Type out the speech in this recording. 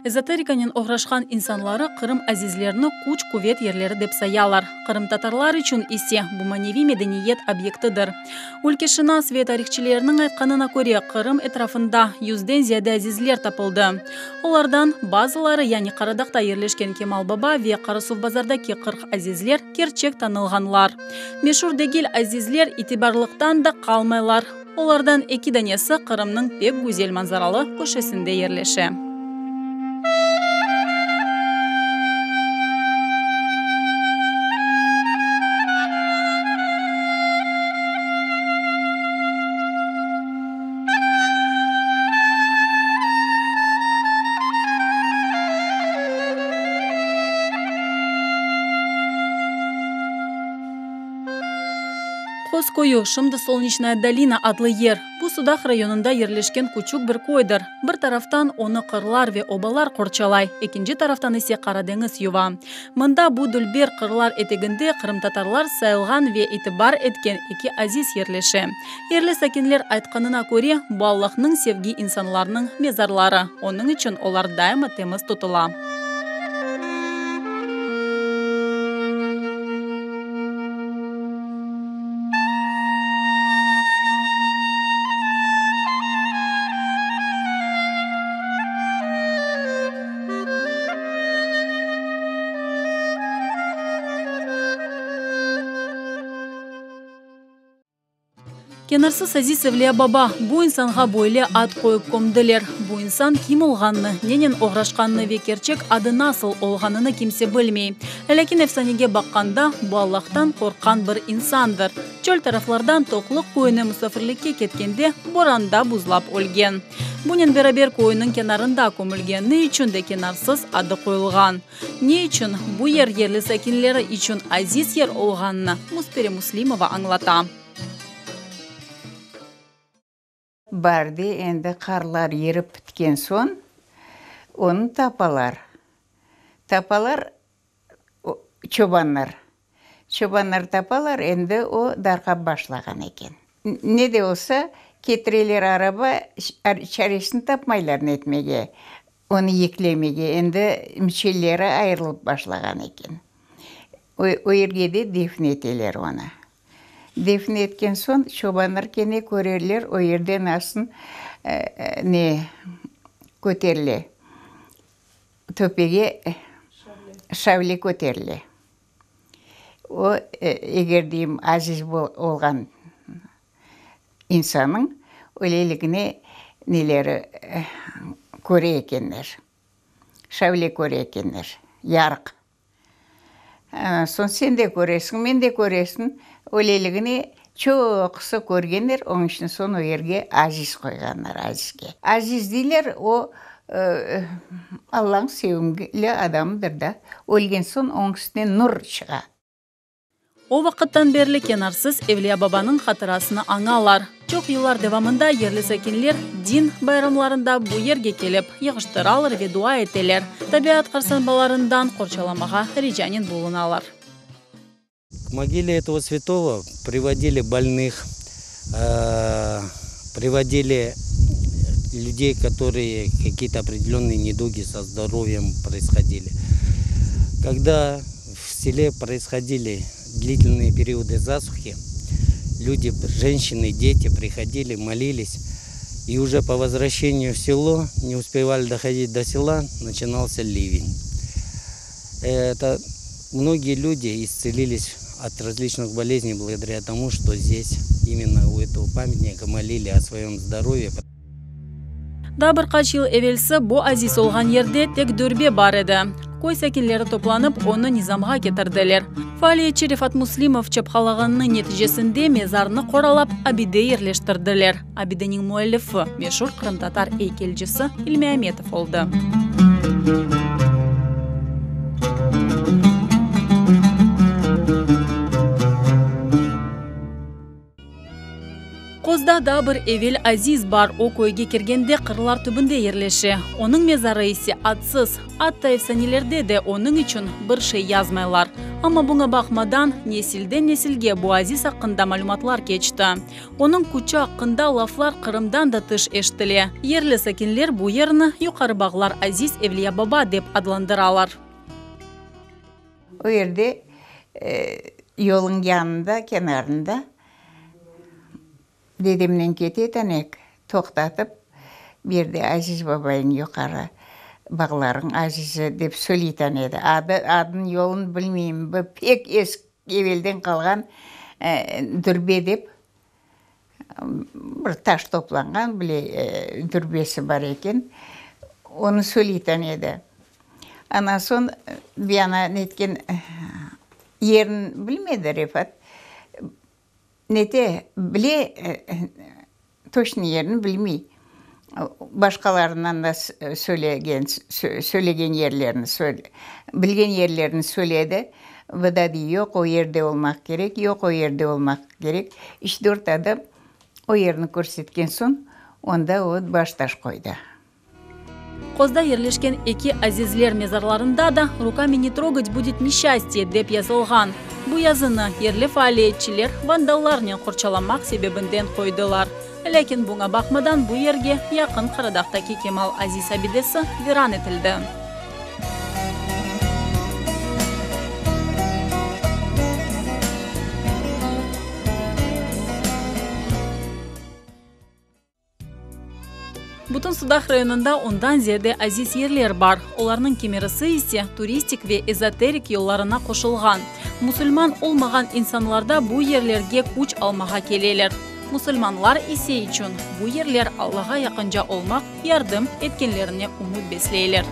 Ezoterikanen oğraşqan insanları Qırım azizlerini küç-quvet yerleri dep sayalar. Qırımtatarlar içün ise bu maneviy medeniyet obyektidir. Ülkeşınas ve tarihçilerniñ aytqanına köre, Qırım etrafında yüzden ziyade azizler tapıldı. Olardan bazıları, yani Qaradaqta yerleşken Kemal Baba ve Qarasuvbazardaki 40 azizler kerçek tanılğanlar. Meşur degil azizler itibarlıqtan da qalmaylar. Olardan eki danesi Qırımnıñ pek güzel manzaralı köşesinde yerleşe. Qoz köyü, şimdi Solneçnaya dolina adlı yer, bu Sudaq rayonında yerleşken küçük bir köydir. Bir taraftan onı qırlar ve obalar qorçalay, ekinci taraftan ise Qara deñiz yuva. Mında, bu dülber qırlar eteginde, qırımtatarlar sayılğan ve itibar etken eki aziz yerleşe. Yerli sakinler aytqanına köre, bu Allahnıñ sevgi insanlarnıñ mezarları, onıñ içün olar daima temiz tutula. Kenarsız Aziz Evliya Baba, bu insanğa böyle ad qoyıp kömdiler. Bu insan kim olğanını, nenen oğraşqanını ve kerçek adı nasıl olğanını kimse bilmey. Lâkin efsanege baqqanda, bu Allahtan qorqqan bir insandır. Çöl taraflardan Toqluq köyüne musafirlikke ketkende, boranda buzlap ölgen. Bunen beraber köyüniñ kenarında kömülgeni içün de Kenarsız adı qoyulğan. Ne içün bu yer yerli sakinleri içün aziz yer olğanını Müspere Müslimova añlata. Baarde endi qarlar erip bitken soñ, onı tapalar. Tapalar çobanlar. Çobanlar tapalar, endi o darqap başlağan eken. Ne de olsa, ketireler araba, çaresini tapmaylar netmege, onı yeklemege, endi müçelleri ayırılıp başlağan eken. O yerge de defn eteler onı. Defn etken soñ, çobanlar kene körerler, o yerde nasıl ne köterile, töpege şavle köterile. O, eger deyim, aziz olğan insannıñ öyleligine neleri köre ekenler, şavle köre ekenler, yarıq. Soñ sen de köresiñ, men de köresiñ, öyleligine çoqusı körgenler, onıñ içün soñ o yerge aziz qoyğanlar, azizge. Aziz deyler, o, Allanıñ sevimli adamıdır da, ölgen soñ onıñ üstüne nur çığa. O vaqıttan berli kenarsız Evliya Babanıñ hatırasını añalar. Çoq yıllar devamında yerli sakinler din bayramlarında bu yerge kelip, yığıştıralar ve dua eteler, tabiat qarsanbalarından qorçalamağa ricanen bulunalar. K mogile etogo svyatogo privodili bolnych, privodili lyudey, kotorıye kakiye-to opredelennıye nedugi so zdorovьем proishodili. Kogda v sele proishodili dlitelnıye periodı zasuhi, lyudi, ženşçiny, deti prihodili, molilis, i uje po vozvraşçeniyu v selo, ne uspevali dohodit do sela, naçinalsya liven. Eto mnogiye lyudi istselilis ot razliçnyh bolezney blagodarâ tomu, çto zdes imenno u etogo pamyatnika molili o svoyom zdorovye. Daa bir qaç yıl evelsi bu aziz olğan yerde tek dörbe bar edi. Köy sakinleri toplanıp, onı nizamğa ketirdiler. Faaliyetçi Refat Müslimov çapqalağanınıñ neticesinde mezarnı qoralap, abide yerleştirdiler. Abideniñ müellifi, meşur qırımtatar eykelcisi İlmi Ametov oldı. Qozda daa bir evel aziz bar, o köyge kirgende qırlar tübünde yerleşe. Onıñ mezarı ise adsız, atta efsanelerde de onıñ içün bir şey yazmaylar. Amma buña baqmadan, nesilden nesilge bu aziz aqqında malümatlar keçti. Onıñ küçü aqqında laflar Qırımdan da tış eşitile. Yerli sakinler bu yerni Yuqarı Bağlar Aziz Evliya Baba dep adlandıralar. O yerde, yolunıñ yanında, kenarında dedemnen kete etanek, toqtatıp, bu yerde Aziz babayıñ yuqarı bağlarıñ azizi dep söyleytan edi. Adı, adın, yolun bilmeyim, bu pek eski, evelden qalğan dürbe dep, bir taş toplanğan bile dürbesi bar eken, onı söyleytan edi. Ondan soñ bir yana netken yerini bilmedi Refat, nete bile, toçnıy yerini bilmey. Başqalarından da söylegen, söylegen yerlerini, bilgen yerlerini söyledi. Bu da dey, yoq, o yerde olmaq kerek, yoq, o yerde olmaq kerek. Üç-dört adam o yerni körsetken soñ, onda o baştaş qoydı. Qozda yerleşken eki azizler mezarlarında da Rukami ne trogat budet neşastye dep yazılğan. Bu yazını yerli faaliyetçiler vandallarnen qorçalamaq sebebinden qoydılar. Lâkin buña baqmadan bu yerge yaqın Qaradağtaki Kemal Aziz abidesi viran etildi. Bütün Sudaq rayonında ondan ziyade aziz yerler bar, olarnıñ kimerisi ise turistik ve ezoterik yollarına qoşulğan. Musulman olmağan insanlarda bu yerlerge küç almağa keleler. Musulmanlar ise içün bu yerler Allağa yaqınca olmaq yardım etkenlerine ümüt besleyler.